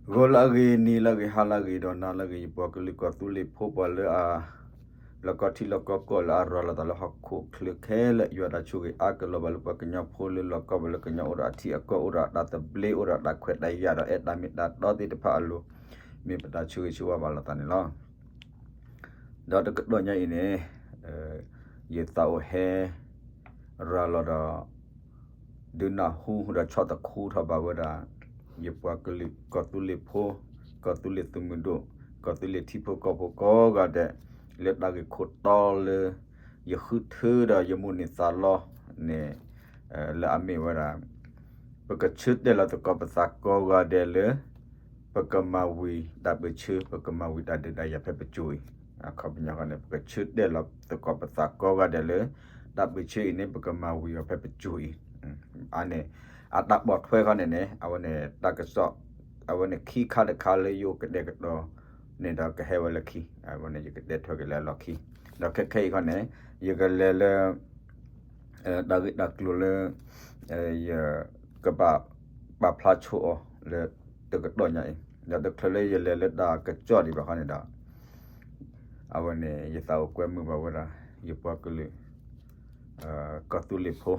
ဂီၤလၢအဂ့ၤ, နံၤလၢအဂ့ၤ, ဟါလၢအဂ့ၤ, ဒီးနၤလၢအဂ့ၤ, ယပှၤကလုာ်ကီၢ်သူလ့ၤဖိ ပှၤလၢအ လီၢ်ကီၢ်ထံလီၢ်ကီၢ်ကီၢ်လၢအရၤလီၤသးလၢဟီၣ်ခိၣ်ချၢခဲလၢာ်, ယွၤတၢ်ဆိၣ်ဂ့ၤအါကလီၤဘၣ်လၢပှၤကညီဖိလၢလီၢ်ကီၢ်ဘၣ်လၢကညီအိၣ်ဒီးအထံအကီၢ် အိၣ်ဒီးအတၢ်သဘျ့ အိၣ်ဒီးအတၢ်ခွဲးတၢ်ယာ်ဒီးအဲၣ်တၢ်မ့ၢ်တၢ်တီသ့ၣ်တဖၣ်အလိၤ, မ့ၢ်ပတၢ်ဆိၣ်ဂ့ၤဆိၣ်ဝါဘၣ်လိာ်သးန့ၣ်လီၤ. ဒီးတကတီၢ်ညါအံၤန့ၣ် ယသးအိၣ်ဟဲ ရၤလီၤဒီး ဒုးနၢ်ဟူဒီးဆီၣ်သခူထီၣ်ဘၣ်ဝဲဒၣ် ယပှၤကလုာ်ကီၢ်သူလ့ၤဖိ, ကီၢ်သူလ့ၤသုးမုၢ်ဒိၣ်, ကီၢ်သူလ့ၤထံဖိကီၢ်ဖိကိးဂၤဒဲး, လၢတၢ်ဂ့ၢ်ခိၣ်တီလၢ ယဃုထၢဒီးယမိၣ်န့ၢ်သးလီန့ၣ် လၢအမ့ၢ်ဝဲဒၣ် ပကဆၢတဲာ်လီၤသကိးပသးကိးဂၤဒဲးလၢ ပကမၤဝံၤတၢ်ပၢၢ်ဆၢ ပကမၤဝံၤတၢ်ဒုးတၢ်ယၤဖဲပစိၤအံၤ, အခီပညီခီန့ၣ် ပကဆၢတဲာ်လီၤသကိးပသးကိးဂၤဒဲးလၢ တၢ်ပၢၢ်ဆၢအံၤန့ၣ် ပကမၤဝံၤအီၤဖဲပစိၤအံၤ, အန့ၣ် အတၢ်ပိာ်ထွဲခီန့ၣ်န့ၣ် အဝဲန့ၣ်တၢ်ကစီၣ် အဝဲန့ၣ်ခံခါတခါလၢယအိၣ်ကတဲာ်ကတီၤန့ၣ်ဒီးကဟဲဝဲလၢခံ, အဝဲန့ၣ်ယကတဲထွဲက့ၤလၢအလီၢ်ခံ, ဒီးခဲခဲအံၤခီန့ၣ် ယကလဲၤလၢ တၢ်ဂ့ၢ်တၢ်ကျိၤလၢ ယကဘၣ်ပာ်ဖျါဆိအီၤလၢတကတီၢ်ညါအံၤ, ဒီးတချုးလၢယလဲၤလၢတၢ်ကစီၣ်ဒံးဘၣ်ခီန့ၣ်ဒီး အဝဲန့ၣ် ယသးအိၣ်ကွဲမုာ်ဘၣ်ဝဲဒၣ် ယပှၤကလုာ် ကီၢ်သူလ့ၤဖိ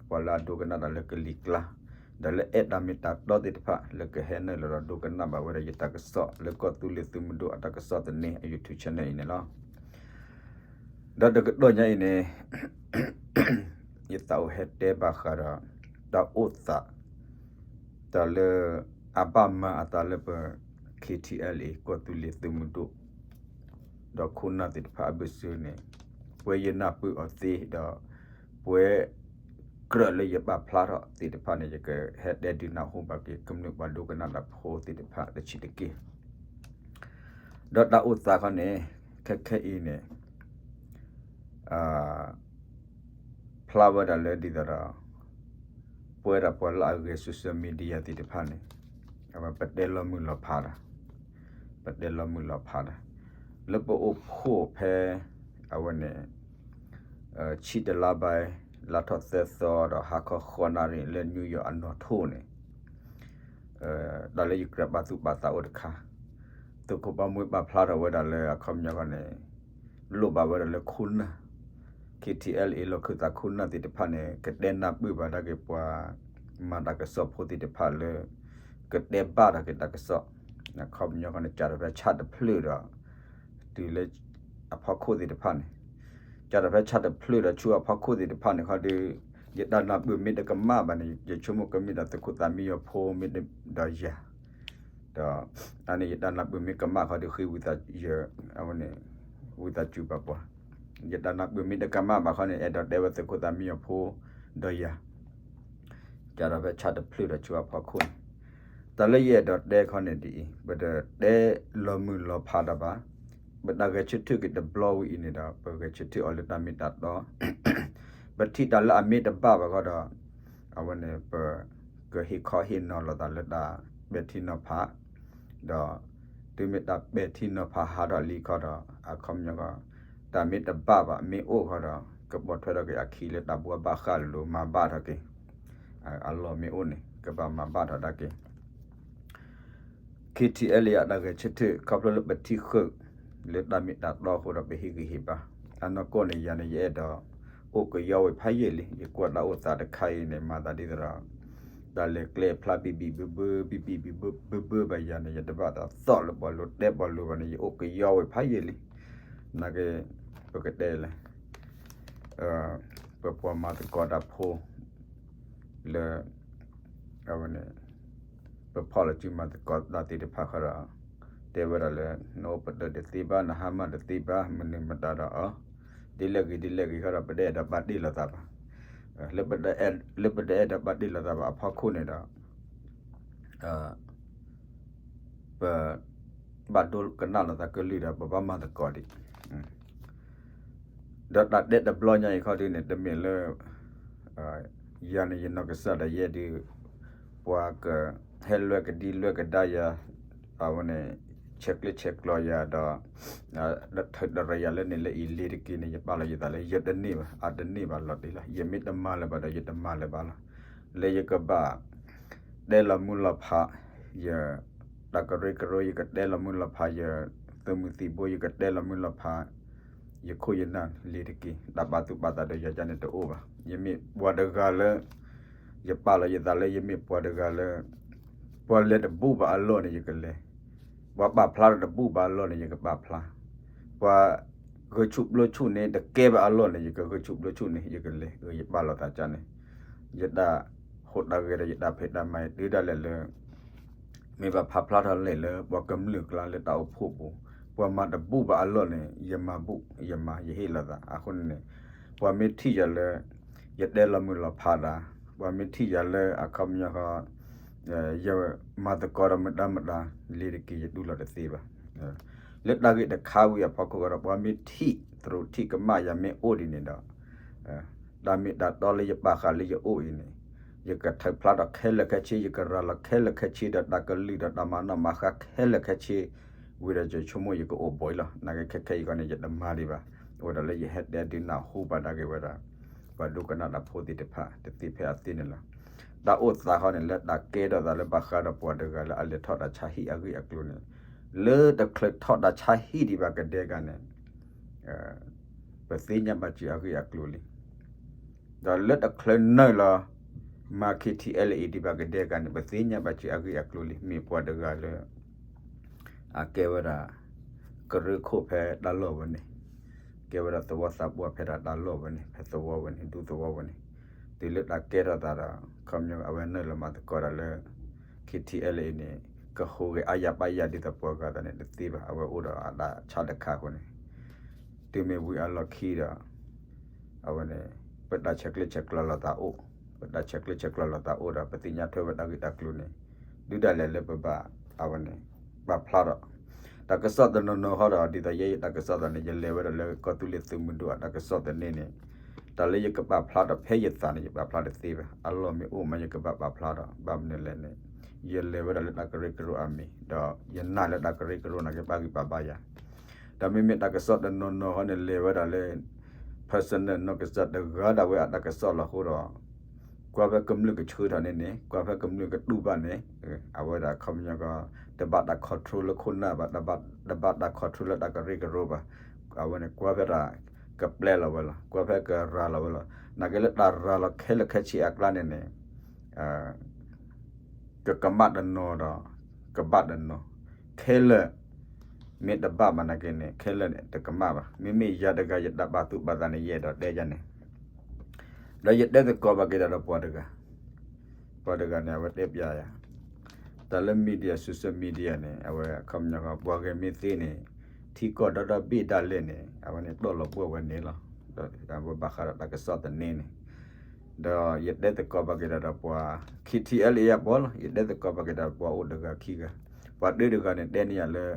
ပှၤလၢအဒိကနၣ်တၢ်လၢကလံၤကျါ ဒီးလၢအဲၣ်တၢ်မ့ၢ်တၢ်တီသ့ၣ်တဖၣ် လၢကဟဲနုာ်လီၤဒီးဒိကနၣ်ဘၣ်ဝဲဒၣ်ယတၢ်ကစီၣ်လၢကီၢ်သူလ့ၤသုးမုၢ်ဒိၣ်အတၢ်ကစီၣ်သန့ အ YouTube channel အံၤန့ၣ်လီၤ. ဒီးတကတီၢ်ညါအံၤန့ၣ် ယသးအိၣ်ဟဲတဲဘၣ်ဃးဒီး တၢ်အိၣ်သး တၢ်လၢ အဘၣ်မၤအသးလၢပ KTLA ကီၢ်သူလ့ၤသုးမုၢ်ဒိၣ် ဒီးခိၣ်နၢ်သ့ၣ်တဖၣ်အဘၢၣ်စၢၤန့ၣ် ပှဲၤယနၢ်ပၢၢ်အီၤသ့ဒီး ပှဲၤ ကြၢးလၢယပာ်ဖျါထီၣ်သ့ၣ်တဖၣ်န့ၣ် ယကဟဲတဲဒုးနၢ်ဟူဘၣ်က့ၤ ကမျၢၢ်ပှၤဒိကနၣ်တၢ်ဖိသ့ၣ်တဖၣ်တဆံးတက့ၢ်. ဒီးတၢ်အိၣ်သးခီန့ၣ် ခဲခဲအံၤန့ၣ် ဖျါဝဲဒၣ်လၢဒ်သိးဒီး ပဝဲဒၣ်ပှၤလၢအဂဲၤ social media သ့ၣ်တဖၣ်န့ၣ် အဝဲပတဲလီၤမုၢ်လီၤဖးတၢ်, ပတဲလီၤမုၢ်လီၤဖးတၢ် လၢပအိၣ်ဖှိၣ်ဖဲ အဝဲန့ၣ် ဆံတလါဘၣ် လါထီၣ်သၢသီဒီးဟါခီဃိးနၣ်ရံၣ်လၢ New York အနီၣ်ထိၣ်န့ၣ် တၢ်လၢယကြၢးပာ်သူၣ်ပာ်သးအိၣ်တခါ သုးခိၣ်ဘီမွဲပာ်ဖျါထီၣ်ဝဲဒၣ်လၢအခီပညီခီန့ၣ် လိၣ်ဘၣ်ဝဲဒၣ်လၢခိၣ်နၢ် KTLA လီၢ်ခၢၣ်သးခိၣ်နၢ်သ့ၣ်တဖၣ်န့ၣ် ကတဲနၢ်ပၢၢ်ဘၣ်ဒၣ်က့ၤပှၤ မၤတၢ်ကစီၣ်ဖိသ့ၣ်တဖၣ်လၢ ကတဲဘၣ်ဒၣ်က့ၤတၢ်ကစီၣ် အခီပညီခီန့ၣ် ကၢ်ထီၣ်ဖဲဆၣ်တဖျၢၣ်ဒီး တုၤလၢ အဖီခိၣ်သ့ၣ်တဖၣ်န့ၣ် ကၢ်ထီၣ်ဖဲဆၣ်တဖျၢၣ်ဒီးဆူအဖီခိၣ်သ့ၣ်တဖၣ်န့ၣ်ခီဒီး ယတၢ်နၢ်ပၢၢ်မ့ၢ်တကမၣ်ဘၣ်န့ၣ် ယဆိကမိၣ်ကမ့ၢ်ဒီးသုးခိၣ်သးမံယီၤဖိမ့ၢ်ဒီးယၤ ဒီး အန့ၣ်ယတၢ်နၢ်ပၢၢ်မ့ၢ်ကမၣ်ခီဒီးဃ့ဝံသးစူၤ အဝဲန့ၣ် ဝံသးစူၤဘၣ်ပှၤ ယတၢ်နၢ်ပၢၢ်မ့ၢ်တကမၣ်ဘၣ်ခီန့ၣ် အဲၣ်ဒိးတဲဝဲသုးခိၣ်သးမံယီၤဖိ ဒီးယၤ ကၢ်ထီၣ်ဖဲဆၣ်တဖျၢၣ်ဒီးဆူအဖီခိၣ်န့ၣ် တၢ်လၢယအဲၣ်ဒိးတဲခီန့ၣ်ဒ်အံၤ ပတတဲလီၤမုၢ်လီၤဖးတၢ်ဘၣ် ပတၢ်ဂဲၤဆၢထၢၣ်က့ၤတဘျီဝဲအံၤန့ၣ်ဒီး ပဂဲၤဆၢထၢၣ်အီၤလၢတၢ်မ့ၢ်တၢ်တီ ပထံၣ်တၢ်လၢအမ့ၢ်တဘၣ်ဘၣ်ခီဒီး အဝဲန့ၣ် ပကဟ့ၣ်ခီဟ့ၣ်နီၤလိာ်သးလၢတၢ်ပဲာ်ထံနီၤဖး ဒီး တုၤမ့ၢ်တၢ်ပဲာ်ထံနီၤဖးဟးထီၣ်လံခီဒီး အခီပညီခီ တၢ်မ့ၢ်တဘၣ်ဘၣ်မ့ၢ်အိၣ်ခီဒီး ကပိာ်ထွဲထီၣ်က့ၤအခံလၢတၢ်ဘှါဘၣ်ဃးလိၤ မၤဘၣ်ထီၣ်က့ၤ အလီၢ်မ့ၢ်အိၣ်န့ၣ် ကဘၣ်မၤဘၣ်ထီၣ်ဒၣ်က့ၤ KTLA အတၢ်ဂဲၤဆၢထၢၣ် ခီဖျိလၢပထံၣ်ဃုာ် လၢတၢ်မ့ၢ်တၢ်တီအဃိဒီးပဟ့ၣ်ဂံၢ်ဟ့ၣ်ဘါ အနီၢ်ကီၢ်န့ၣ် ယၤန့ၣ် ယအဲၣ်ဒိး အိၣ်ကယီဝဲဖးယံာ်လံ ယကွၢ်တၢ်အိၣ်သးတခါအံၤန့ၣ် မၤသးဒ်သိးဒီး တၢ်လဲၤကျဲဖျါဘံၣ်ဘံၣ်ဘၢဘၢ ဘံၣ်ဘံၣ်ဘၢဘၢဘၢဘၢဘၣ်ယၤန့ၣ် ယတဘၣ်သးသီၣ်လၢပှၤလိၤတဲပှၤလိၤဘၣ်န့ၣ် ယအိၣ်ကယီဝဲဖးယံာ်လံ နာ်က့ ပကတဲလဲၣ် ပပှၤမၤသကိးတၢ်ဖိ လၢ အဝဲန့ၣ် ပဖီၣ်လီၤစုမၤသကိးတၢ်သ့ၣ်တဖၣ်ဃီဒီး တဲဝဲဒၣ်လၢ နအိၣ်ပဒၢးတသ့ဘၣ် နဟါမၢ်တသ့ဘၣ် မနုၤမတၤဒီးအီၤ ဒ်လဲၣ်ဂ့ၤဒ်လဲၣ်ဂ့ၤဃီဒီး ပတအဲၣ်ဒိးဘၣ်တ့ၢ်လိာ်သးဘၣ် လၢပတအဲၣ်ဒိးဘၣ်တ့ၢ်လိာ်သးဘၣ်အဖီခိၣ်န့ၣ်ဒီး ပ ဘၣ်ဒိကနၣ်လိာ်သးကလုၢ်ဒီး ပဘၣ်မၤသကိးဒံး ဒီးတၢ်တဲတဘျီညါအံၤခီဒုန့ၣ် တမ့ၢ်လၢ ယၤန့ၣ် ယနီၢ်ကစၢ်ဒၣ်ယဲဒုး ပှၤကဟဲလွဲကဒံလွဲကဒါယၤ အဝဲန့ၣ် ဆဲးကျၢဆဲးကျိးယၤဒီး တရံးယၤလၢန့ၣ်လၢအံၤလ့ၤတက့ၢ်န့ၣ် ယပာ်လီၤယသးလၢ ယတန့ၢ်ဘၣ် အတန့ၢ်ဘၣ်လီၤတံၢ်လီၤ ယမ့ၢ်တမၤလၢၤဘၣ်ဒီး ယတမၤလၢၤဘၣ်လီၤ လၢယကဘၣ် တဲလီၤမူလီၤဖး ယ တၢ်ကရၢကရိ ယကတဲလီၤမုၢ်လီၤဖး ယသုးမုၢ်သံၣ်ဘိ ယကတဲလီၤမုၢ်လီၤဖး ယခိၣ်ယနၢ်လံၤတက့ၢ်. တၢ်ပာ်သူၣ်ပာ်သးဒီးယၤန့ၣ်တအိၣ်ဘၣ်. ယမ့ၢ်ပှၤတဂၤလၢ ယပာ်လီၤယသးလၢယမ့ၢ်ပှၤတဂၤလၢ ပှၤလဲၤတဘူၣ်ဘၣ်အလီၢ်န့ၣ် ယကလဲၤ, ပှၤပာ်ဖျါတဘူၣ်ဘၣ်အလီၢ်န့ၣ် ယကပာ်ဖျါ, ပှၤဂဲၤဆူၣ်ဘျိဆူၣ်န့ၣ် တကဲဘၣ်အလီၢ်န့ၣ် ယကဂဲၤဆူၣ်ဘျိဆူၣ်န့ၣ် ယကလဲၤ, ယပာ်လီၤသးန့ၣ် ယတၢ်ဟူးတၢ်ဂဲၤဒီးယတၢ်ဖံးတၢ်မၤ တုၤဒၣ်လဲာ်လၢ မ့ၢ်ဘၣ်ဖးဖျါထီၣ်လဲာ်လၢပှၤကမျၢၢ်ကျါလၢတၢ်အိၣ်ဖှိၣ်ပူၤ, ပှၤမၤတဘူၣ်ဘၣ်အလီၢ်န့ၣ် ယမၤဘူၣ်ယမၤ ယဟ့ၣ်လီၤသးအဃိန့ၣ်, ပှၤမ့ၢ်ထံၣ်ယၤလၢ ယတဲလီၤမုၢ်လီၤဖးတၢ်, ပှၤမ့ၢ်ထံၣ်ယၤလၢအခီပညီဃီ ယမၤသကိးဒီးမတၤမတၤလံၤတက့ၢ် ယတူၢ်လိာ်တသ့ဘၣ်. လၢတၢ်ဂ့ၢ်တခါဝံၤအဖီခိၣ်ဒီး ပှၤမ့ၢ်ထံၣ်သရူးထံၣ်ကမၣ်ယၤမ့ၢ်အိၣ်ဒ်န့ၣ်ဒီး တၢ်မ့ၢ်တၢ်တီလၢယပာ်ဃာ်လၢယအိၣ်အံၤန့ၣ် ယကထုးဖျါထီၣ်ခဲလၢာ်ခဲဆ့ ယကရၤလီၤခဲလၢာ်ခဲဆ့ဒီးတၢ်ကလုၢ်ဒီးတၢ်မၤနီၣ်မၤဃါခဲလၢာ်ခဲဆ့ ဝံၤဒီးယဆိကမိၣ်ယကအိၣ်ဘှံးလီၤ. နာ်က့ခဲခဲအံၤဃီန့ၣ် ယတမၤဒံးဘၣ်. အိၣ်ဒီးလၢယဟဲတဲဒုးနၢ်ဟူဘၣ်ဒၣ်က့ၤဝဲဒၣ် ပှၤဒိကနၣ်တၢ်ဖိသ့ၣ်တဖၣ် တသ့ဖဲအသ့န့ၣ်လီၤ. တၢ်အိၣ်သးဃီန့ၣ် လၢတၢ်ကဲထီၣ်သးလၢဘၣ်ဃးဒီးပှၤတဂၤလၢအလဲၤထီၣ်တၢ်ဆါဟံၣ်အဂ့ၢ်အကျိၤန့ၣ် လၢတချုးထီၣ်တၢ်ဆါဟံၣ်ဒံးဘၣ်ကဒဲကၤန့ၣ် ပသ့ၣ်ညါဘၣ်စ့ၢ်အဂ့ၢ်အကျိၤလံ. ဒီးလၢတချုးနုာ်လီၤ မၤ KTLA ဒံးဘၣ်ကဒဲကၤန့ၣ် ပသ့ၣ်ညါဘၣ်စ့ၢ်အဂ့ၢ်အကျိၤလံ. မ့ၢ်ပှၤတဂၤလၢ အကဲဝဲဒၣ် ကရၢခိၣ်ဖဲတၢ်လီၢ်ဝဲန့ၣ်, ကဲဝဲဒၣ်သဝီသးပှၢ်ဖဲဒၣ်တၢ်လီၢ်ဝဲန့ၣ် ဖဲသဝီဝဲန့ၣ် ဒူသဝီဝဲန့ၣ်, တုၤလၢတၢ်ကဲထီၣ်သးဒီး ခီပညီအဝဲနုာ်လီၤမၤသကိးတၢ်လၢ KTLA န့ၣ် ကဟူးဂဲၤအါယၤပၣ်ယၤဒ်သိးပှၤဂၤသးန့ၣ် တသ့ဘၣ်. အဝဲအိၣ်ဒီးအတၢ်ဆါတခါအဃိန့ၣ် တုၤမ့ၢ်ဝံၤအလီၢ်ခံဒီး အဝဲန့ၣ် ပတၢ်ဆဲးကျၢဆဲးကျိးလိာ်သးအိၣ်, ပတၢ်ဆဲးကျၢဆဲးကျိးလိာ်သးအိၣ်ဒီး ပသ့ၣ်ညါထွဲဝဲတၢ်ဂ့ၢ်တၢ်ကျိၤန့ၣ် ဒုးဒၣ်လဲာ်လၢပဘၣ် အဝဲန့ၣ် ပာ်ဖျါထီၣ် တၢ်ကစီၣ်တနီၤနီၤဃီဒီး ဒ်သိးယဲယတၢ်ကစီၣ်သန့ၣ် ယလဲၤဝဲဒၣ်လၢကီၢ်သူလ့ၤသုးမုၢ်ဒိၣ်အတၢ်ကစီၣ်သန့န့ၣ် တၢ်လၢယကပာ်ဖျါထီၣ်ဖဲယသးန့ၣ် ယပာ်ဖျါတသ့ဘၣ်. အလီၢ်မ့ၢ်အိၣ်မး ယကဘၣ်ပာ်ဖျါထီၣ် ဘၣ်မနုၤလဲၣ်န့ၣ် ယလဲၤဝဲဒၣ်လၢတၢ်ကရၢကရိအမံၤ ဒီးယနာ်လၢတၢ်ကရၢကရိနာ်က့ပာ်ဂံၢ်ပာ်ဘါယၤ ဒီးမ့မ့ၢ်တၢ်ကစီၣ်တနီၤနီၤဃီန့ၣ် လဲၤဝဲဒၣ်လၢ personal နီၢ်ကစၢ်တဂၤဒၣ်ဝဲအတၢ်ကစီၣ်လီၤအဃိဒီး ကွၢ်ဖဲကမျၢၢ်ကဆှၢထီၣ်န့ၣ်န့ၣ် ကွၢ်ဖဲကမျၢၢ်ကတူၢ်ဘၣ်န့ၣ် အဝဲဒၣ်ခီပညီကီ တဘၣ်တၢ် control လၢခိၣ်နၢ်ဘၣ်, တဘၣ်တၢ် control လၢတၢ်ကရၢကရိဘၣ်. အဝဲန့ၣ်ကွၢ်ဖဲတၢ်ကပျဲလီၤဝဲလီၤ, ကွၢ်ဖဲကရၤလီၤဝဲလီၤ. နာ်က့လၢတၢ်ရၤလီၤခဲလၢာ်ခဲဆ့အကျါန့ၣ်န့ၣ် ကကမၣ်တနီၤဒီး ကဘၣ်တနီၤ, ခဲလၢာ် မ့ၢ်တဘၣ်ဘၣ်နာ်က့န့ၣ် ခဲလၢာ်န့ၣ် တကမၣ်ဘၣ်. မ့မ့ၢ်ယၤတဂၤ ယတၢ်ပာ်သူၣ်ပာ်သးန့ၣ် ယအဲၣ်ဒိးတဲယၤန့ၣ်, ဒီးယတဲသကိးဘၣ်က့ၤဒီးပှၤတဂၤ, ပှၤတဂၤန့ၣ် အဝဲတဲပျးယၤ တၢ်လၢ media, social media န့ၣ် အဝဲအခီပညီ ပှၤဂဲၤမ့ၢ်သ့န့ၣ် ထံကီၢ်ဒီဒီဘ့ၣ်ဒၣ်လဲာ်န့ၣ် အဝဲန့ၣ်တီၢ်လီၤပှီၢ်ဝဲန့ၣ်လီၤ. ဒီးအဝဲဘၣ်ဃးဒီးတၢ်ကစီၣ်သန့န့ၣ် ဒီးယတဲသကိးဘၣ်က့ၤဒီးပှၤ KTLA အပှၤလီၤ. ယတဲသကိးဘၣ်က့ၤဒီးပှၤအိၣ်တဂၤခံဂၤ, ပှၤတၢတဂၤန့ၣ် တဲန့ၢ်ယၤလၢ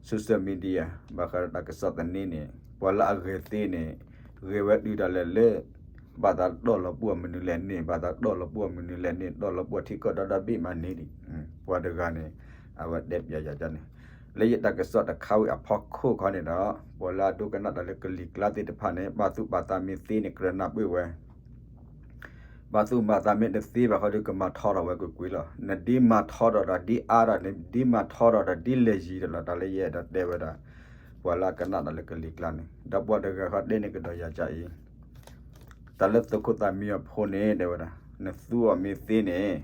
social media ဘၣ်ဃးဒီးတၢ်ကစီၣ်သန့န့ၣ် ပှၤလၢအဂဲၤသ့န့ၣ် ဂဲၤဝဲတုၤဒၣ်လဲာ်လၢ ဘၣ်သးတီၢ်လီၤပှီၢ်မနုၤလဲၣ်န့ၣ်, ဘၣ်သးတီၢ်လီၤပှီၢ်မနုၤလဲၣ်န့ၣ်, တီၢ်လီၤပှီၢ်ထံကီၢ်ဒီဒီဘ့ၣ်မးန့ၣ်ဒံး, ပှၤတဂၤန့ၣ် အဝဲတဲပျးယၤန့ၣ် လၢယတၢ်ကစီၣ်တခါဝံၤအဖီခိၣ်ခီန့ၣ်ဒီး ပှၤလၢအဒိကနၣ်တၢ်လၢကလံၤကျါသ့ၣ်တဖၣ်န့ၣ် ပာ်သူၣ်ပာ်သးမ့ၢ်သ့န့ၣ် ကြၢးနၢ်ပၢၢ်ဝဲ ပာ်သူၣ်ပာ်သးမ့ၢ်တသ့ဘၣ်ဃီဒီး ကမၤထီထီၣ်ဝဲကွ့ၢ်ကွ့ၢ်လီၤ. နဒ်မၤထီထီၣ်ဒီးဒ်အါဒီး နဒ်မၤထီထီၣ်ဒီးဒ်လဲၤယံၤဒီးလီၤ. တၢ်လၢယအဲၣ်ဒိးတဲဝဲဒၣ် ပှၤလၢအကနၣ်တၢ်လၢကလံၤကျါန့ၣ် ဒီးပှၤတဂၤဃီတဲန့ၢ်ကဒီးယၤကအံၤ တၢ်လၢသုးခိၣ်သးမံအီၤဖိန့ၣ် တဲဝဲဒၣ် နသူအီၤမ့ၢ်သ့န့ၣ်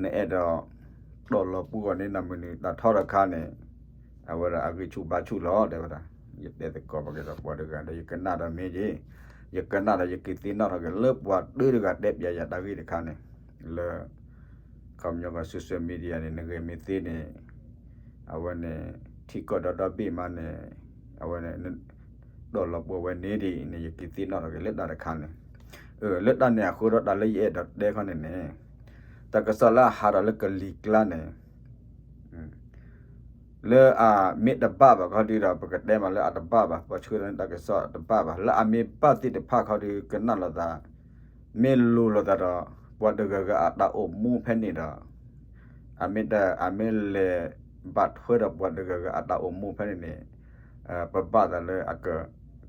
နအဲၣ်ဒိး တီၢ်လီၤပှီၢ်အီၤန့ၣ် နမုၢ်နံၤတၢ်ထီတခါန့ၣ် အဝဲဒၣ်အဂံၢ်ဆူၣ်ဘါဆူၣ်လီၤ တဲဝဲဒၣ်. ယတဲသကိးဘၣ်က့ၤဒီးပှၤတဂၤဒီး ယကနၣ်ဒီးမ့ၢ်ဂ့ၤ, ယကနၣ်ဒီးယက့ၤသ့ၣ်နီၣ်ထီၣ်က့ၤ လၢပှၤတၢတဂၤတဲပျးယၤတၢ်ဂ့ၢ်တခါန့ၣ် လၢ ခီပညီကီ social media န့ၣ် နဂဲၤမ့ၢ်သ့န့ၣ် အဝဲန့ၣ် ထံကီၢ်ဒီဒီဘ့ၣ်မးန့ၣ် အဝဲန့ၣ် တီၢ်လီၤပှီၢ်ဝဲန့ၣ်ဒ်အံၤန့ၣ် ယက့ၤသ့ၣ်နီၣ်ထီၣ်က့ၤလၢတၢ်တခါန့ၣ် လၢတၢ်န့ၣ်အဃိဒီး တၢ်လၢယအဲၣ်ဒိးတဲခီန့ၣ်န့ၣ် တၢ်ကစီၣ်လၢအဟးထီၣ်လၢကလံၤကျါန့ၣ် လၢအမ့ၢ်တဘၣ်ဘၣ်ခီဒုဒီး ပကတဲမးလၢအတဘၣ်ဘၣ်, ပှၤဆှၢလီၤန့ၢ်တၢ်ကစီၣ်တဘၣ်ဘၣ်, လၢအမ့ၢ်ဘၣ်သ့ၣ်တဖၣ်ခီဒု ကနၣ်လိာ်သး, မ့ၢ်လိၤလိာ်သးဒီး ပှၤတဂၤဂၤအတၢ်အိၣ်မူဖဲန့ၣ်ဒီး အမ့ၢ်တၢ် အမ့ၢ်လဲၤဘၣ်ထွဲဒီးပှၤတဂၤဂၤအတၢ်အိၣ်မူဖဲန့ၣ်န့ၣ် ပဘၣ်သးလၢအက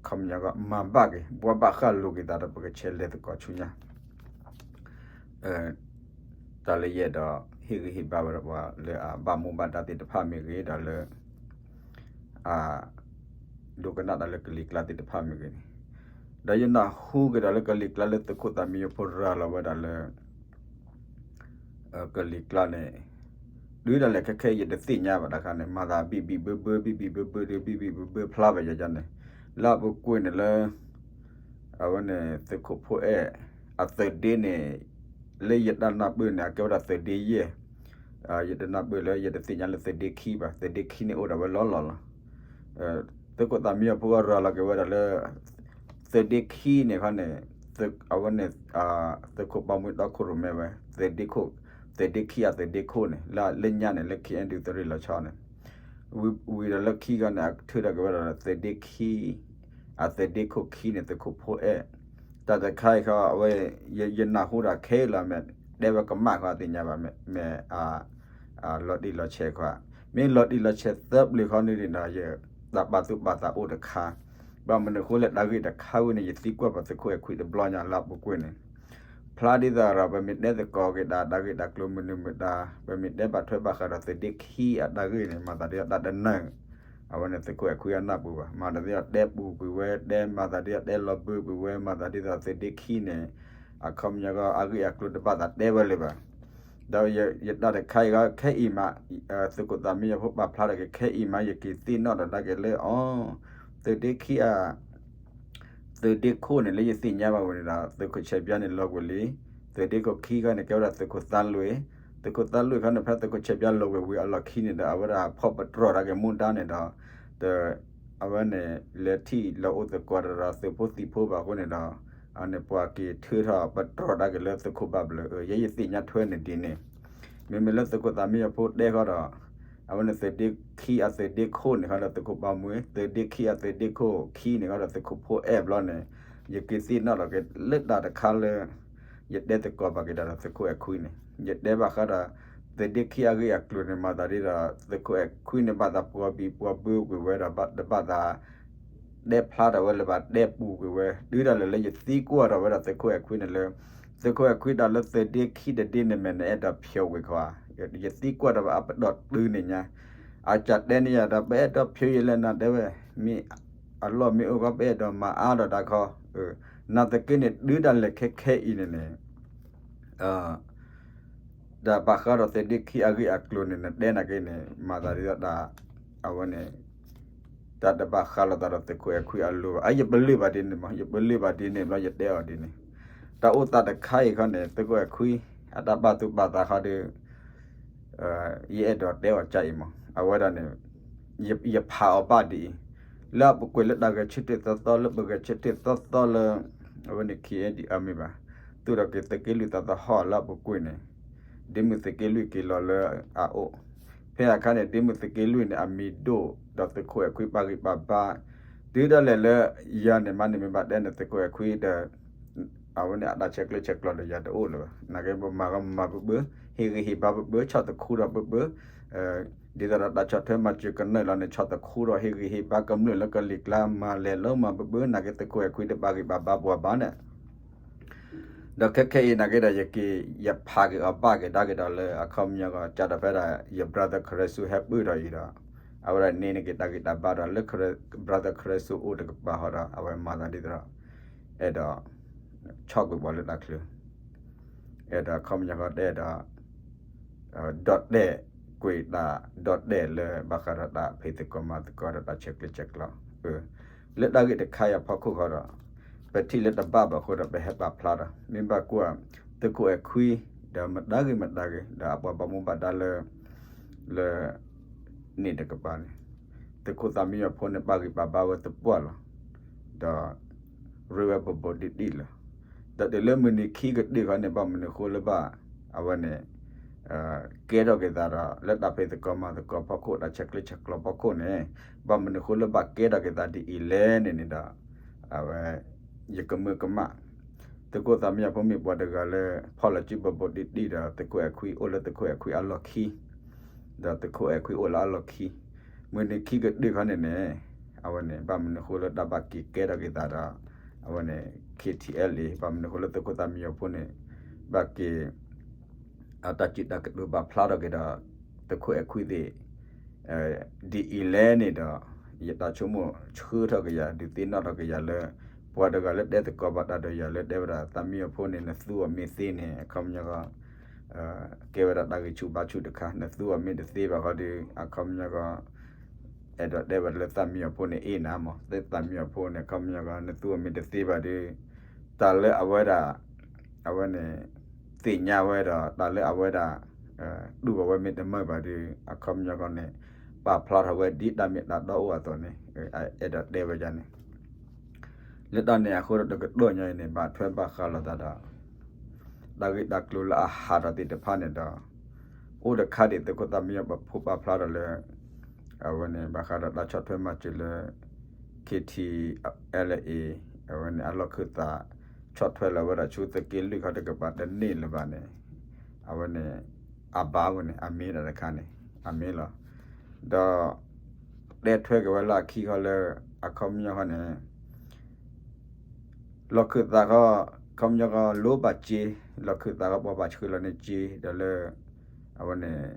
ခီပညီကီ မၤဘၣ်က့ၤ ဘှီဘၣ်ဃၣ်လိၤက့ၤသးဒီး ပကဆဲးလဲၤသကိးဆူညါ တၢ်လၢယအဲၣ်ဒိး ဟ့ၣ်ဂံၢ်ဟ့ၣ်ဘါဝဲဒၣ်ပှၤလၢအဘၣ်မူဘၣ်ဒါသ့ၣ်တဖၣ်မ့ၢ်ဂ့ၤ ဒီးလၢ အ ဒိကနၣ်တၢ်လၢကလံၤကျါသ့ၣ်တဖၣ်မ့ၢ်ဂ့ၤန့ၣ်, ဒီးယနၢ်ဟူက့ၤဒီးလၢကလံၤကျါလၢသုးခိၣ်သးမံယဖိရၤလီၤဝဲဒၣ်လၢ ကလံၤကျါန့ၣ်, တုၤဒၣ်လဲာ်ခဲခဲအံၤယတသ့ၣ်ညါဘၣ်တခါန့ၣ် မၤသးဘံၣ်ဘံၣ်ဘၢဘၢ ဘံၣ်ဘံၣ်ဘၢဘၢဒီး ဘံၣ်ဘံၣ်ဘၢဘၢဖျါဘၣ်ယၤန့ၣ်, လၢအပူၤကွံာ်န့ၣ်လၢ အဝဲန့ၣ်သုးခိၣ်ဖိအဲၣ် အသုးဒ့န့ၣ် လၢယတၢ်နၢ်ပၢၢ်န့ၣ် အကဲဝဲဒၣ်သုးဒ့ယဲၢ်, ယတနၢ်ပၢၢ်လၢ ယတသ့ၣ်ညါလၢသုးဒ့ခံဘၣ်, သုးဒ့ခံန့ၣ်အိၣ်ဒၣ်ဝဲလီၤလီၤလီၤ. သုးခိၣ်သးမံအဖိကရၤလီၤက့ၤဝဲဒၣ်လၢ သုးဒ့ခံန့ၣ်ခီန့ၣ်, အဝဲန့ၣ် သုးခိၣ်ပၢ်မှံတီခိၣ်ရိၣ်မဲဝဲ သုးဒ့ခိၣ်, သုးဒ့ခံအသုးဒ့ခိၣ်န့ၣ် လၢလၢညါန့ၣ် လၢ ခ့ၣ်အဲၣ်ယူၣ် သုးရ့ၣ်လီၤဆီန့ၣ်, ဝံၤဒီးလၢခံခီန့ၣ် အထုးထီၣ်က့ၤဝဲဒၣ်သုးဒ့ခံ အသုးဒ့ခိၣ်ခံန့ၣ် သုးခိၣ်ဖိအဲၣ်, တၢ်တခါအံၤခီ အဝဲ ယနၢ်ဟူဒၣ်ခဲအံၤလီၤ မ့ၢ်တဲဝဲကမၣ်ဃီသ့ၣ်ညါဘၣ် မ့ၢ် လီၤတံၢ်လီၤဆဲးခီ, မ့ၢ်လီၤတံၢ်လီၤဆဲးသၢပျၢၤခီန့ၣ်ဒီး ယတၢ်ပာ်သူၣ်ပာ်သးအိၣ်တခါ, ဘၣ်မနုၤအဃိလၢတၢ်ဂ့ၢ်တခါဝဲန့ၣ် ယသံကွၢ်ပှၤသုးခိၣ်အဲၣ်ခွံတဘျီညါလၢအပူၤကွံာ်န့ၣ်, ဖျါဒ်သိးဒီး ပမ့ၢ်တဲသကိးက့ၤတၢ် တၢ်ဂ့ၢ်တၢ်ကျိၤမနုၤမတၤ ပမ့ၢ်တဲဘၣ်ထွဲဘၣ်ဃးဒီးသုးဒ့ခံအတၢ်ဂ့ၢ်န့ၣ် မၤသးဒ်တၢ်တနၢၤ အဝဲန့ၣ်သုးခိၣ်အဲၣ်ခွံအနၢ်ပူၤဘၣ်, မၤသးဒ်သိးတဲပူၤကွံာ်ဝဲ တဲမၤသးဒ်သိးတဲလီၤဘၢကွံာ်ဝဲ မၤသးဒ်သိးသုးဒ့ခံန့ၣ် အခီပညီအဂ့ၢ်အကျိၤတဘၣ်သးတဲဝဲလၢၤဘၣ်. ဒီးယတၢ်တခါအံၤ ခဲအံၤမး သုးခိၣ်သးမံယဖိပာ်ဖျါထီၣ်က့ၤ ခဲအံၤမး ယက့ၤသ့ၣ်နီၣ်ဒီးဒၣ်က့ၤလၢအီၤ သုးဒ့ခံအ သုးဒ့ခိၣ်န့ၣ် လၢယသ့ၣ်ညါဘၣ်ဝဲန့ၣ်ဒီး သုးခိၣ်ဆဲးပၠါန့ၣ်လီၤကွံာ်လံ, သုးဒ့ခိၣ်ခံခီန့ၣ် ကဲဝဲဒၣ်သုးခိၣ်သါလွံၢ်, သုးခိၣ်သါလွံၢ်ခီန့ၣ် ဖဲသုးခိၣ်ဆဲးပၠါလီၤကွံာ်ဝံၤအလီၢ်ခံန့ၣ်ဒီး အဝဲဒၣ်ဖီၣ်ပတြီၢ်ဒၣ်က့ၤမူဒါန့ၣ်ဒီး အဝဲန့ၣ် လဲၤထံၣ်လီၤအိၣ်သကိးဒီးသုးဖိသံၣ်ဖိဘၣ်အဃိန့ၣ်ဒီး အန့ၣ်ပှၤက့ၤထုးထီၣ်ပတြီၢ်ဒၣ်က့ၤလၢသုးခိၣ်ဘၣ်ဘျၢၣ်, ယဲယသ့ၣ်ညါထွဲန့ၣ်ဒ်န့ၣ်, မ့မ့ၢ်လၢသုးခိၣ်သးမံယဖိတဲဃီဒီး အဝဲန့ၣ်သုးဒ့ခံအသုးဒ့ခိၣ်န့ၣ်ဃီဒီးသုးခိၣ်ပၢ်မှံ, သုးဒ့ခံအသုးဒ့ခိၣ်ခံန့ၣ်ဃီဒီးသုးခိၣ်ဖိအဲၣ်ဘျီန့ၣ်, ယက့ၤသ့ၣ်နီၣ်လီၤက့ၤလၢတၢ်တခါလၢ ယတဲသကိးဘၣ်က့ၤတၢ်ဒီးသုးခိၣ်အဲၣ်ခွံန့ၣ် ယတဲဘၣ်ဃးဒီး သုးဒ့ခံအဂ့ၢ်အကျိၤန့ၣ် မၤသးဒ်ဒီး သုးခိၣ်အဲၣ်ခွံန့ၣ် ဘၣ်သးပှီၤဘံၣ်ပှီၤဘၢကွံာ်ဝဲဒီး တဘၣ်သး တဲဖျါထီၣ်ဝဲလၢၤဘၣ် တဲပူၤကွံာ်ဝဲ တုၤဒၣ်လဲာ်လၢယသံကွၢ်ထီၣ်ဝဲဒၣ်သုးခိၣ်အဲၣ်ခွံန့ၣ်လၢ သုးခိၣ်အဲၣ်ခွံတၢ်လၢသုးဒ့ခံတဒ့န့ၣ် မ့ၢ်နအဲၣ်ဒိးဖျိးကွံာ်ခီဧါ, ယသံကွၢ်ထီၣ်ဝဲအပတီၢ်တုၤန့ၣ်ညါ, အကစၢ်တဲန့ၢ်ယၤဒီး ပအဲၣ်ဒိးဖျိးယလဲၣ်နၤ တဲဝဲ, မ့ၢ်အလီၢ်မ့ၢ်အိၣ်ဃီ ပအဲၣ်ဒိးမၤအါထီၣ်တၢ်ခီ, နာ်သက့န့ၣ် တုၤဒၣ်လဲာ်ခဲခဲအံၤန့ၣ်န့ၣ် တၢ်ဘၣ်ဃးဒီးသုးဒ့ခံအဂ့ၢ်အကျိၤန့ၣ် နတဲနာ်က့န့ၣ် မၤသးဒ်သိးတၢ် အဝဲန့ၣ် တၢ်တဘၣ်ဃးလိာ်သးဒီးသုးခိၣ်အဲၣ်ခွံအလိၤဘၣ်. အ ယပလၢၢ်ဘၣ်ဒ်န့ၣ်မး, ယပလၢၢ်ဘၣ်ဒ်န့ၣ်ဘျီ ယတဲအီၤဒ်န့ၣ်, တၢ်အိၣ်သးတခါအံၤခီန့ၣ် သုးခိၣ်အဲၣ်ခွံ အတၢ်ဘၣ်သူၣ်ဘၣ်သးခီဒီး ယအဲၣ်ဒိးတဲအီၤကါအံၤမး, အဝဲဒၣ်န့ၣ် ယဖးအီၤဘၣ်ဒ်အံၤ, လၢအပူၤကွံာ်လၢတၢ်ဂဲၤဆၢထၢၣ်သီသီ လၢပဂဲၤဆၢထၢၣ်သီသီလၢ အဝဲန့ၣ် ခံအဲၣ်ဒံးအမ့ၢ်ဘၣ်, သူၣ်ထီၣ်က့ၤသုးက့လွံၢ်သးသဟီၣ်လၢအပူၤကွံာ်န့ၣ် ဒ့မုၢ်သုးက့လွံၢ်က့ၤလီၤလၢအအိၣ်, ဖဲအခါန့ၣ် ဒ့မုၢ်သုးက့လွံၢ်န့ၣ် အမံၤဒိၣ်ဒီးသုးခိၣ်အဲၣ်ခွံပာ်ဂံၢ်ပာ်ဘါ, တုၤဒၣ်လဲာ်လၢ ယၤန့ၣ်မးန့ၣ် မ့ၢ်ဘၣ်တဲန့ၣ် သုးခိၣ်အဲၣ်ခွံဒီး အဝဲန့ၣ်အတၢ်ဆဲးကျၢဆဲးကျိးဒီးယၤတအိၣ်လၢၤဘၣ်. နာ်က့ ပမၤကမၤဘၣ်ဘၣ်, ဟ့ၣ်ဂံၢ်ဟ့ၣ်ဘါဘၣ်ဘၣ်, ဆီၣ်သခူထီၣ်ဘၣ်ဘၣ်, ဒ်သိးဒီးတၢ်ဆီၣ်ထွဲမၤစၢၤကနၢၢ်လီၤန့ၣ် ဆီၣ်သခူထီၣ် ဟ့ၣ်ဂံၢ်ဟ့ၣ်ဘါကမျၢၢ်လၢကလံၤကျါ မၤလဲၤလၢမၤဘၣ်ဘၣ်, နာ်က့ သုးခိၣ်အဲၣ်ခွံတပာ်ဂံၢ်ပာ်ဘါပှၤဘၣ်န့ၣ် ဒီးခဲခဲအံၤနာ်က့ဒီး ယက့ၤ ယဖးက့ၤအီၤဘၣ်က့ၤဒၣ်က့ၤဒီးလၢအခီပညီကီး ကဒီးဖဲဒၣ် ယ brother ခရၢစူဟဲပၢၢ်ထီၣ်အံၤဒီး အဝဲဒၣ်န့ၣ်က့ၤတၢ်ဂံၢ်တၢ်ဘါဒီးလၢ brother ခရၢစူအိၣ်တကပၤဃီဒီး အဝဲမၤသးဒ်သိးဒီး အဲၣ်ဒိး ဆီၣ်ကွံာ်ပှၤလၢတၢ်ချၢ အဲၣ်ဒိးအခီပညီဃီတဲဒီး ဒီးတဲာ်ကွံာ်တၢ် ဒီးတဲာ်လၢဘၣ်ဃးဒီးတၢ်ဖံးသကိးမၤသကိးဒီးတၢ်ဆဲးကျၢဆဲးကျိး လၢတၢ်ဂ့ၢ်တခါအံၤအဖီခိၣ်ဃီဒီး ပထံၣ်လၢတဘၣ်ဘၣ်အဃိဒီး ပဟဲပာ်ဖျါဒီး မ့ၢ်ဘၣ်ကွၢ် သုးခိၣ်အဲၣ်ခွံ ဒီးမတၤဂ့ၤမတၤဂ့ၤ ဒီးအပှၤဘၣ်မူဘၣ်ဒါလၢ လၢ န့ၣ်တကပၤန့ၣ် သုးခိၣ်သးမံယီၤဖိန့ၣ် ပာ်ဂံၢ်ပာ်ဘါဝဲသပှၢ်လီၤ. ဒီး ရ့ဝဲဘိးဘိးဒံးဒံးလီၤ. ဒီးတုၤလၢမုၢ်နံၤခံကတၢၢ်ခီန့ၣ် ဘၣ်မနုၤဃိလၢဘၣ် အဝဲန့ၣ် ကဲထီၣ်က့ၤသးဒီး လၢတၢ်ဖံးသကိးမၤသကိးဖီခိၣ် တၢ်ဆဲးကျၢဆဲးကျိးဖီခိၣ်န့ၣ် ဘၣ်မနုၤဃိလၢဘၣ်ကဲထီၣ်က့ၤသးဒ်အံၤလဲၣ်န့ၣ်န့ၣ်ဒီး အဝဲ ယကမၢကမၣ် သုးခိၣ်သးမံယီၤဖိမ့ၢ်ပှၤတဂၤလၢ ဖီၣ်လီၤစုဘိးဘိးဒံးဒံးဒီး သုးခိၣ်အဲၣ်ခွံအိၣ်လၢသုးခိၣ်အဲၣ်ခွံအလီၢ်ခံ ဒီးသုးခိၣ်အဲၣ်ခွံအိၣ်လၢအလီၢ်ခံ မုၢ်နံၤခံကတၢၢ်ခီန့ၣ်န့ၣ် အဝဲန့ၣ် ဘၣ်မနုၤဃိလၢတၢ်ဘၣ်က့ၤကဲထီၣ်က့ၤသးဒီး အဝဲန့ၣ် ခ့ထံအဲလ်အ့ ဘၣ်မနုၤဃိလၢသုးခိၣ်သးမံယီၤဖိန့ၣ် ဘၣ်က့ၤ တၢ်စံးတၢ်ကတိၤပာ်ဖျါထီၣ်က့ၤဒီး သုးခိၣ်အဲၣ်ခွံသ့ၣ် ဒ်အံၤလဲၣ်န့ၣ်ဒီး ယတၢ်ဆိကမိၣ်ဆှၢထီၣ်က့ၤယၤ ဒုးသ့ၣ်နီၣ်ထီၣ်က့ၤယၤလၢ ပှၤတဂၤလၢတဲသကိးဘၣ်တၢ်ဒီးယၤလၢတဲဝဲဒၣ် သးမံအီၤဖိန့ၣ် နသူအီၤမ့ၢ်သ့န့ၣ် အခီပညီကီ ကဲဝဲဒၣ်တၢ်ဂံၢ်ဆူၣ်ဘါဆူၣ်တခါ နသူအီၤမ့ၢ်တသ့ဘၣ်ဃီဒီး အခီပညီကီ အဲၣ်ဒိးတဲဝဲဒၣ်လၢသးမံအီၤဖိန့ၣ်အ့ၣ်နၤမး သးမံအီၤဖိန့ၣ် အခီပညီကီ နသူအီၤမ့ၢ်တသ့ဘၣ်ဒီး တၢ်လၢအဝဲဒၣ် အဝဲန့ၣ် သ့ၣ်ညါဝဲဒီး တၢ်လၢအဝဲဒၣ် တူၢ်ဘၣ်ဝဲမ့ၢ်တမုာ်ဘၣ်ဒီး အခီပညီကီန့ၣ် ပာ်ဖျါထီၣ်ဝဲဒ်တၢ်မ့ၢ်တၢ်တီအိၣ်အသိးန့ၣ် အဲၣ်ဒိးတဲဝဲဒၣ်န့ၣ် လၢတၢ်န့ၣ်အဃိဒီးတကတီၢ်ညါအံၤန့ၣ် ဘၣ်ထွဲဘၣ်ဃးလိာ်သးဒီး တၢ်ဂ့ၢ်တၢ်ကျိၤလၢအဟးထီၣ်သ့ၣ်တဖၣ်န့ၣ်ဒီး အိၣ်တခါဒံးသုးခိၣ်သးမံအီၤပဖိပာ်ဖျါထီၣ်လၢ အဝဲန့ၣ် ဘၣ်ဃးဒီးတၢ်ဆီၣ်ထွဲမၤစၢၤလၢ KTLA အဝဲန့ၣ် အလီၢ်ခၢၣ်သး ဆီၣ်ထွဲလီၤဝဲဒၣ်ဆူသုးက့လွံၢ်ခီတကပၤတန့ၢ်လၢၤဘၣ်န့ၣ် အဝဲန့ၣ် အဘၣ်ဝဲန့ၣ် အမ့ၢ်ဒၣ်တခါန့ၣ် အမ့ၢ်လီၤ. ဒီး တဲထွဲက့ၤဝဲလၢအခံခီလၢ အခီပညီဃီန့ၣ် လီၢ်ခၢၣ်သးဃီ ခီပညီဃီလိၣ်ဘၣ်စ့ လီၢ်ခၢၣ်သးဃီပှၤဘၣ်ဆှၢလီၤန့ၢ်စ့ ဒီးလၢ အဝဲန့ၣ်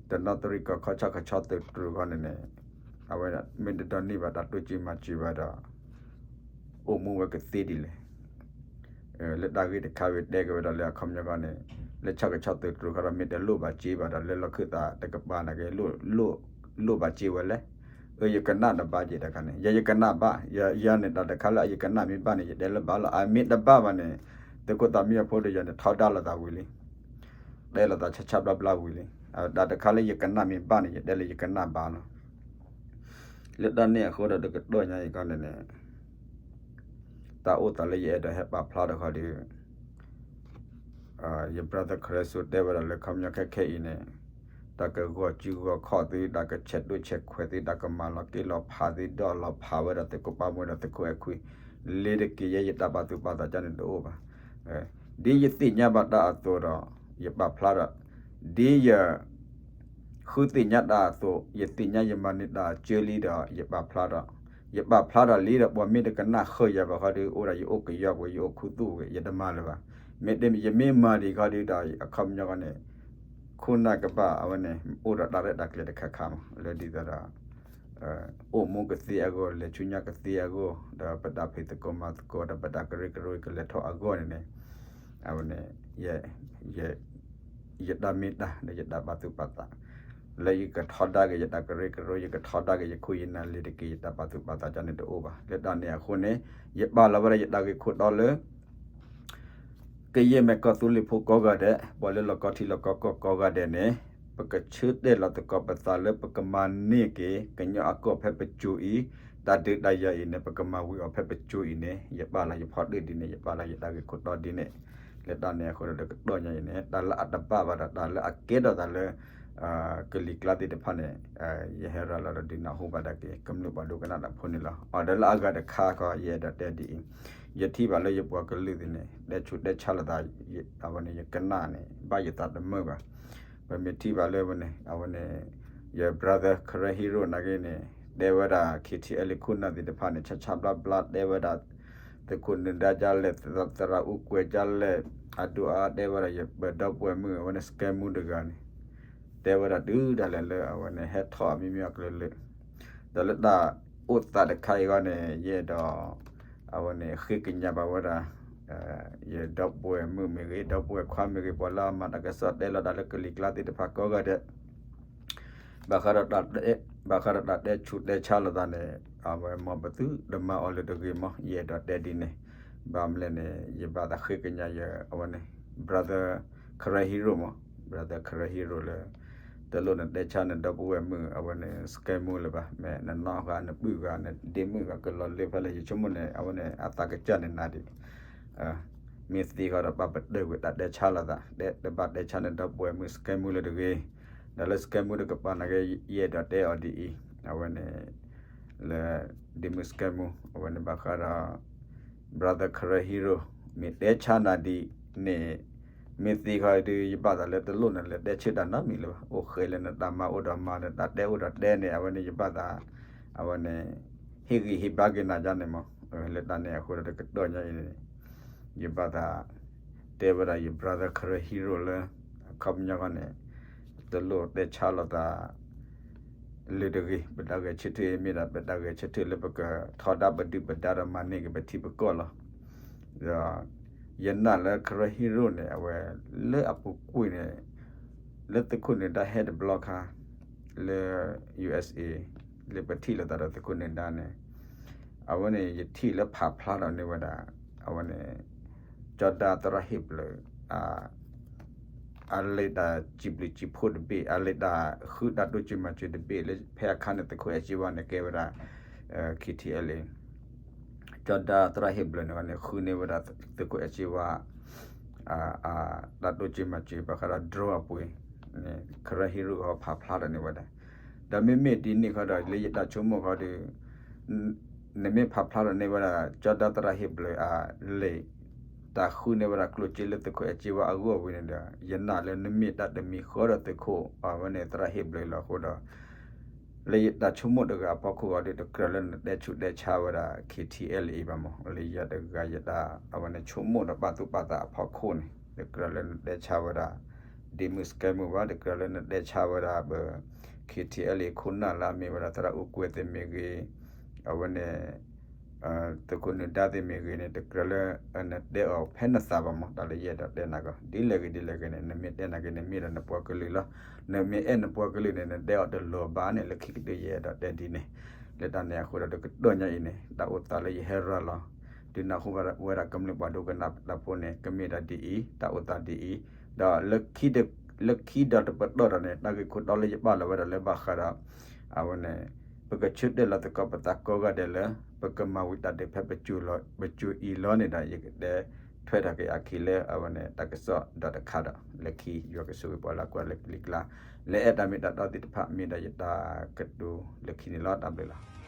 တနီသရံၣ်ကီၢ်ခီဆၣ်ကဆီသုးတြူးဃီန့ၣ်န့ၣ် အဝဲမ့ၢ်တဒိးန့ၢ်ဘၣ်တၢ်တိစၢၤမၤစၢၤဘၣ်ဒီး အိၣ်မူဝဲကသ့ဒ်လဲၣ် လၢတၢ်ဂ့ၢ်တခါဝံၤတဲက့ၤဝဲဒၣ်လၢအခီပညီဃီန့ၣ် လၢဆၣ်ကဆီသုးတြူးဃီဒီးမ့ၢ်တလိၣ်ဘၣ်စ့ဘၣ်ဒီးလၢလီၢ်ခၢၣ်သးတကပၤန့ၣ်က့ လိၣ်ဘၣ်စ့ဝဲလဲၣ် အၢ ယကနၣ်တဘၣ်က့ၤတခါန့ၣ် ယၤယကနၣ်ဘၣ် ယၤန့ၣ်တၢ်တခါလၢအယကနၣ်မ့ၢ်ဘၣ်န့ၣ် ယတဲလၢဘၣ်လီၤ အမ့ၢ်တဘၣ်ဘၣ်န့ၣ် သုးခိၣ်သးမံအီၤဖိဒီးယၤန့ၣ် ထီဒါလိာ်သးဝံၤလံ တဲလိာ်သးဆၣ်ဆၣ်ဘျါဘျါဝံၤလံ တၢ်တခါလၢယကနၣ်မ့ၢ်ဘၣ်န့ၣ် ယတဲလၢယကနၣ်ဘၣ်လီၤ လၢတၢ်န့ၣ်အဃိဒီးတကတီၢ်ညါအံၤခီန့ၣ်န့ၣ် တၢ်အိၣ်သးလၢယအဲၣ်ဒိးဟဲပာ်ဖျါထီၣ်ဃီဒီး ယ brother ခရၢစိတဲဝဲဒၣ်လၢခီပညီခဲခဲအံၤန့ၣ် တၢ်ကဂီၤစုဂီၤခီၣ်သု တၢ်ကဆဲးဒိၣ်ဆဲးခွဲးသု တၢ်ကမၤလီၤက့ၤလီၤဖးသု ဒီးလီၤဖးဝဲဒၣ်သုးခိၣ်ပၢ်မူဒီးသုးခိၣ်အဲၣ်ခွံ လ့ၤတက့ၤ ယဲယတၢ်ပာ်သူၣ်ပာ်သးကန့ၣ်တအိၣ်ဘၣ် ဒ်ယသ့ၣ်ညါဘၣ်တၢ်အသိးဒီး ယပာ်ဖျါဒီး ဒ်ယ ဃုသ့ၣ်ညါတၢ်အသိး ယသ့ၣ်ညါယမၤန့ၢ်တၢ်အစၢလံဒီး ယပာ်ဖျါဒီး ယပာ်ဖျါဒီးလံဒီး ပှၤမ့ၢ်တကနၣ်ဃုာ်ယၤဘၣ်ဃီဒီး အိၣ်ဒီးယအိၣ်ကယီပူၤ ယအိၣ်ခူသူၣ်ဝဲ ယတမၤလၢၤဘၣ်. မ့တမ့ၢ်ယမ့ၢ်မၤဒံးဃီဒီး အခီပညီဃီန့ၣ် ခိၣ်နၢ်ကဘၣ်အဝဲန့ၣ် အိၣ်ဒီးတၢ်ရဲၣ်တၢ်ကျဲၤတခါခါမး လၢဒ်သိးဒီး အိၣ်မူကသ့အဂီၢ် လဲၤဆူညါကသ့အဂီၢ် ဒီးပတၢ်ဖံးသကိးမၤသကိး ဒီးပတၢ်ကရၢကရိကလဲၤထီၣ်အဂီၢ်န့ၣ်န့ၣ် အဝဲန့ၣ် ယတၢ်မ့ၢ်တၢ်ဒီးယတၢ်ပာ်သူၣ်ပာ်သး လၢယကထီဒါက့ၤယတၢ်ကရၢကရိ ယကထီဒါက့ၤယခိၣ်ယနၢ်လ့ၤတက့ၤ ယတၢ်ပာ်သူၣ်ပာ်သးကန့ၣ်တအိၣ်ဘၣ်. လၢတၢ်န့ၣ်အဃိန့ၣ် ယပာ်လီၤဝဲဒၣ်ယတၢ်ဂ့ၢ်ခိၣ်တီလၢ ကယဲၢ်မ့ၢ်ကီၢ်သူလ့ၤဖိကိးဂၤဒဲး ပှၤလၢလီၢ်ကီထံလီၢ်ကီကီၢ်ကိးဂၤဒဲးန့ၣ် ပကဆၢတဲာ်လီၤသကိးပသးလၢပကမၤန့ၢ်က့ၤ ကညီအကီၢ်ဖဲပစိၤအံၤ တၢ်ဒုးတၢ်ယၤအံၤန့ၣ် ပကမၤဝံၤအီၤဖဲပစိၤအံၤန့ၣ် ယပာ်လီၤယဖီတၢၣ်ဒ်န့ၣ် ယပာ်လီၤယတၢ်ဂ့ၢ်ခိၣ်တီဒ်န့ၣ် လၢတၢ်န့ၣ်အဃိဒီးတကတီၢ်ညါအံၤန့ၣ် တၢ်လၢအတဘၣ်ဘၣ်ဒီးတၢ်လၢအကဲထီၣ်သးလၢ ကလံၤကျါသ့ၣ်တဖၣ်န့ၣ် ယဟဲရၤလီၤဒီးဒုးနၢ်ဟူဘၣ်ဒၣ်က့ၤ ကမျၢၢ်ပှၤဒိကနၣ်တၢ်ဖိန့ၣ်လီၤ. အီၤဒီးလၢအဂၤတခါခီ ယအဲၣ်ဒိးတဲဒ်အံၤ, ယထံၣ်ဘၣ်လၢယပှၤကလုာ်သ့ၣ်န့ၣ် တဲဆူးတဲဆါလိာ်သး အဝဲန့ၣ် ယကနၣ်န့ၣ် ဘၣ်ယသးတမုာ်ဘၣ်. ပမ့ၢ်ထံၣ်ဘၣ်လၢဝဲန့ၣ် အဝဲန့ၣ် ယ brother ခရၢဟံရိၣ်နာ်က့န့ၣ် တဲဝဲဒၣ် KTLA ခိၣ်နၢ်သ့ၣ်တဖၣ်န့ၣ် ဆါဆါဘျါဘျါ တဲဝဲဒၣ် သုးခိၣ်နၢၤဒါဒ်လဲၣ် သရၣ်အူကွဲၤဒ်လဲၣ် အဒိၣ်အါ တဲဝဲဒၣ်ယပဒီပုၢ်ဝဲၢ်မုၣ် အဝဲန့ၣ် စကဲမူတဂၤန့ၣ် တဲဝဲဒၣ်တုၤဒၣ်လဲာ်လၢအဝဲန့ၣ် ဟဲထီၣ်အမံၤမံၤအကျၢၤလၢ ဒီးလၢတၢ်အိၣ်သးတခါအံၤဂီၢ်န့ၣ် ယအဲၣ်ဒိး အဝဲန့ၣ် ဃ့ကညးဘၣ်ဝဲဒၣ် ယဒီပုၢ်ဝဲၢ်မုၣ်မ့ၢ်ဂ့ၤ ဒီပုၢ်ဝဲၢ်ခွါမ့ၢ်ဂ့ၤ ပှၤလၢအမၤတၢ်ကစီၣ်တဲလီၤတၢ်လၢကလံၤကျါသ့ၣ်တဖၣ်ကိးဂၤဒဲး ဘၣ်ဃးဒီးတၢ်တဲ ဘၣ်ဃးဒီးတၢ်တဲဆူးတဲဆါလိာ်သးန့ၣ် အဝဲမ်ပသုတမၤအီၤလၢၤတဂ့ၤမး ယအဲၣ်ဒိးတဲဒ်န့ၣ် ဘၣ်မနုၤလဲၣ်န့ၣ် ယဘၣ်သးဃ့ကညးယ အဝဲန့ၣ် brother ခရၢဟံရိၣ်မး brother ခရၢဟံရိၣ်လၢ တလိၣ်နတဲဆါနဒီပုၢ်ဝဲၢ်မုၣ် အဝဲန့ၣ် စကဲမူလၢၤဘၣ် မ့ၢ်နနီၢ်ဂၤ နပုၢ်ဂၤ နဒ့မုၣ်ဂၤ ကလီၤလၢဖဲလဲၣ် ယဆိကမိၣ်န့ၣ် အဝဲန့ၣ် အသးကစၢ်န့ၣ်နၤဒံး မ့ၢ်သ့ဃီဒီး ဘၣ်ပတၢၢ်ကွံာ်တၢ်တဲဆါလိာ်သး တဲတဘၣ်တဲဆါနဒီပုၢ်ဝဲၢ်မုၣ်စကဲမူလၢၤတဂ့ၤ ဒီးလၢစကဲမူတကပၤနာ်က့ ယအဲၣ်ဒိးတဲအီၤဒ်အံၤ အဝဲန့ၣ် လၢ ဒ့မုၣ်စကဲမူ အဝဲန့ၣ်ဘၣ်ဃးဒီး brother ခရၢဟံရိၣ် မ့ၢ်တဲဆါနၤဒ်န့ၣ် မ့ၢ်သ့ဃီဒီး ယဘၣ်သးလၢတလိၣ်နလဲၤတဲဆၢတၢ်နီတမံၤလၢၤဘၣ် အိၣ်ဃဲလၢနတၢ်မၤအိၣ်ဒီးမၤ နတၢ်တဲအိၣ်ဒီးတဲန့ၣ် အဝဲန့ၣ် ယဘၣ်သး အဝဲန့ၣ် ဟ့ၣ်ဂံၢ်ဟ့ၣ်ဘါက့ၤနၤဒ်န့ၣ်မး လၢတၢ်န့ၣ်အဃိဒီးတကတီၢ်ညါအံၤန့ၣ် ယဘၣ်သး တ တဲဝဲဒၣ်ယ brother Karen Hero လၢ အခီပညီခီန့ၣ် တလိၣ်တဲဆါလိာ်သး လၢတဂ့ၤ ပတၢ်ဂဲၤဆၢထၢၣ်မ့ၢ်ဒၣ် ပတၢ်ဂဲၤဆၢထၢၣ်လၢပကထီဒါပဒုၣ်ပဒါဒီးမၤန့ၢ်က့ၤပထံပကီၢ်လီၤ. ဒီးယနာ်လၢ Karen Hero န့ၣ် အဝဲလၢအပူၤကွံာ်န့ၣ် လၢသုးခိၣ်နၢၤဒါဟဲတဘျီခါ လၢ ယူၢ်အ့းအ့း လၢပထံၣ်လိာ်သးဒီးသုးခိၣ်နၢၤဒါန့ၣ် အဝဲန့ၣ် ယထံၣ်လၢဖးဖျါထီၣ်န့ၢ်ဝဲဒၣ် အဝဲန့ၣ် ကၠီဒါသရၣ်ဟ့ၣ်ဘျၢၣ် အလဲၤတၢ်စံးဘျုးစံးဖှိၣ်တဘ့ၣ် အလဲၤတၢ်ဃုတၢ်တိစၢၤမၤစၢၤတဘ့ၣ် လၢဖဲအခါန့ၣ် သုးခိၣ်အဲၣ်စ့ဝါန့ၣ် ကဲဝဲဒၣ် ခ့ထံအဲလ်အ့ ကၠီဒါသရၣ်ဟ့ၣ်ဘျၢၣ်န့ၣ်န့ၣ် ဃုန့ၢ်ဝဲဒၣ်သုးခိၣ်အဲၣ်စ့ဝါ တၢ်တိစၢၤမၤစၢၤ ဘၣ်ဃးဒီး drone အပှ့ၤန့ၣ် Karen Hero အီၤဖးဖျါထီၣ်န့ၢ်ဝဲဒၣ် ဒီးမ့မ့ၢ်ဒ်န့ၣ်ခီဒီး လၢယတၢ်ဆိကမိၣ်ခီဒီး နမ့ၢ်ဖးဖျါထီၣ်န့ၢ်ဝဲဒၣ် ကၠီဒါသရၣ်ဟ့ၣ်ဘျၢၣ်အလဲၤ တၢ်ဃုန့ၢ်ဝဲဒၣ်ကျိၣ်စ့လၢသုးခိၣ်အဲၣ်စ့ဝါအဂီၢ်ဝံၤန့ၣ်ဒီး ယနာ်လၢနမ့ၢ်တၢ်တမံၤဃီဒီးသုးခိၣ် အဝဲန့ၣ်သရၣ်ဟ့ၣ်ဘျၢၣ်လီၤအဃိဒီး လၢယတၢ်ဆိကမိၣ်တဂၤအဖီခိၣ်အီၤဒီး တကြၢးလၢနတဲဆူးတဲဆါဝဲဒၣ် ခ့ထံအဲလ်အ့ ဘၣ်မး လၢယၤတဂၤယတၢ် အဝဲန့ၣ်ဆိကမိၣ်ဒီးပာ်သူၣ်ပာ်သးအဖီခိၣ်န့ၣ် တကြၢးလၢနတဲဆါဝဲဒၣ် ဒ့မုၣ်စကဲမုၣ်ဘၣ် တကြၢးလၢနတဲဆါဝဲဒၣ်ဘၣ် ခ့ထံအဲလ်အ့ ခိၣ်နၢ်လၢအမ့ၢ်ဝဲဒၣ်သရၣ်အူကွဲၤသ့ၣ်မ့ၢ်ဂ့ၤ အဝဲန့ၣ် သုးခိၣ်နၢၤဒါသ့ၣ်မ့ၢ်ဂ့ၤန့ၣ် တကြၢးလၢ နတဲအီၤဖဲနသးဘၣ်မး တၢ်လၢယအဲၣ်ဒိးတဲနၤကီး ဒ်လဲၣ်ဂ့ၤဒ်လဲၣ်ဂ့ၤန့ၣ် နမ့ၢ်တဲနၤက့ၤန့ၣ် မ့ၢ်ဒီးနပှၤကလုာ်လီၤ. နမ့ၢ်အဲၣ်နပှၤကလုာ်န့ၣ် နတဲအီၤတလီၤဘၣ်န့ၣ် လၢခံကတၢၢ်ယအဲၣ်ဒိးတဲဒ်န့ၣ် လၢတၢ်န့ၣ်အဃိဒီးတကတီၢ်ညါအံၤန့ၣ် တၢ်အိၣ်သးလၢယဟဲရၤလီၤ ဒုးနၢ်ဟူဘၣ်ဝဲဒၣ်ကမျၢၢ်ပှၤဒိကနၣ်တၢ်ဖိန့ၣ် ကမ့ၢ်ဒၣ်ဒ်အံၤ တၢ်အိၣ်သးဒ်အံၤ ဒီး လၢခံဒီးတပတီၢ်ဒီးန့ၣ် တၢ်ဂ့ၢ်ခိၣ်တီလၢယပာ်လီၤဝဲဒၣ်လၢဘၣ်ဃးဒီး အဝဲန့ၣ် ပကဆၢတဲာ်လီၤသကိးပသးကိးဂၤဒဲးလၢ ပကမၤဝံၤတၢ်ဒုးဖဲပစိၤအံၤလီၤန့ၣ်ဒီး ယကတဲထွဲထီၣ်က့ၤအခံလၢအဝဲန့ၣ် တၢ်ကစီၣ်ဒီးတခါဒီး လၢခံယွၤကဆိၣ်ဂ့ၤပှၤလၢကွၢ်လၢကလံၤကျါ လၢအဲၣ်တၢ်မ့ၢ်တၢ်တီသ့ၣ်တဖၣ် မ့ၢ်ဒၣ်ယတၢ်ကတိၤလၢခံန့ၣ်လီၤ. တၢ်ဘျုးလီၤ.